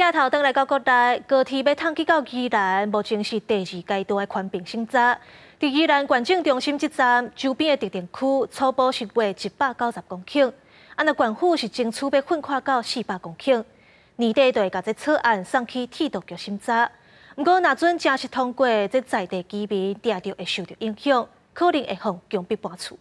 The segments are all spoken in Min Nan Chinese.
鏡頭轉來到國內，高鐵欲通去到宜蘭，目前是第二階段的環評審查。佇宜蘭縣政中心這站周邊的特定區，初步是劃190公頃，啊若縣府是爭取欲奮闊到400公頃。年底就會共這草案送去鐵道局審查。毋過若準正式通過，這在地居民定著會受著影響，可能會予強迫搬厝。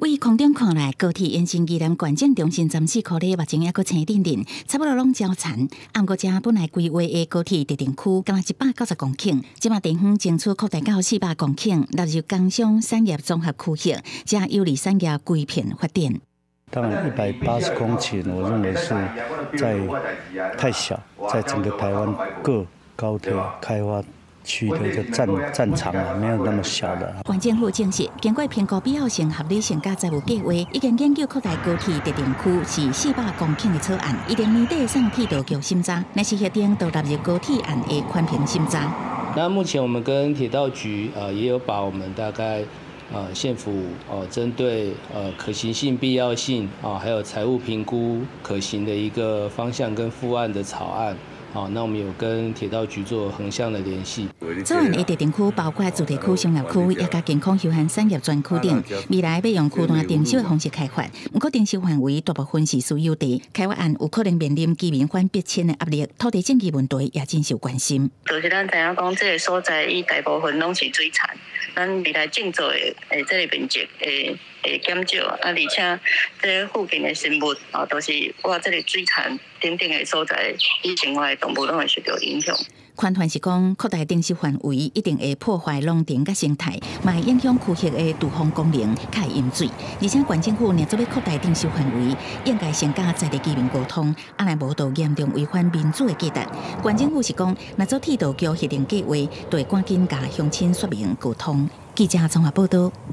對空中看來，高鐵延伸宜蘭縣政中心站四箍里，目前猶閣青陣陣，差不多攏焦田。毋過這本來規劃的高鐵特定區，敢若190公頃，這馬地方爭取擴大到400公頃，納入工商產業綜合區域，才有利產業規片發展。當然，180公頃，我認為是在太小，在整個台灣各高鐵開發區的一個戰場啊，沒有那麼小的。縣政府證實，經過評估必要性、合理性佮財務計劃，已經研究擴大高鐵特定區是400公頃的草案，預定年底送鐵道局審查，若是核定，就納入高鐵案的環評審查。那目前我們跟鐵道局也有把我們大概縣府針對可行性、必要性啊，還有財務評估可行的一個方向跟附案的草案。好，那我們有跟鐵道局做橫向的聯繫。草案的特定區包括住宅區、商業區，也佮健康休閒產業專區等。未來欲用區段徵收的方式開發，毋過徵收範圍大部分是私有地，開發案有可能面臨居民反逼遷的壓力，土地政治問題也真受關心。就是咱知影講，這个所在伊大部分攏是水田，咱未來種作的這个面積會減少，啊，而且這附近的生物啊，都是倚這个水田等等的所在，伊生活的動物攏會受著影響。寬團是講，擴大徵收範圍一定會破壞農田佮生態，嘛會影響區域的廚房功能、佮飲水。而且縣政府若做欲擴大徵收範圍，應該先佮在地居民溝通，啊若無就嚴重違反民主的價值。縣政府是講，若做鐵道局核定計畫，就會趕緊共鄉親說明溝通。記者綜合報導。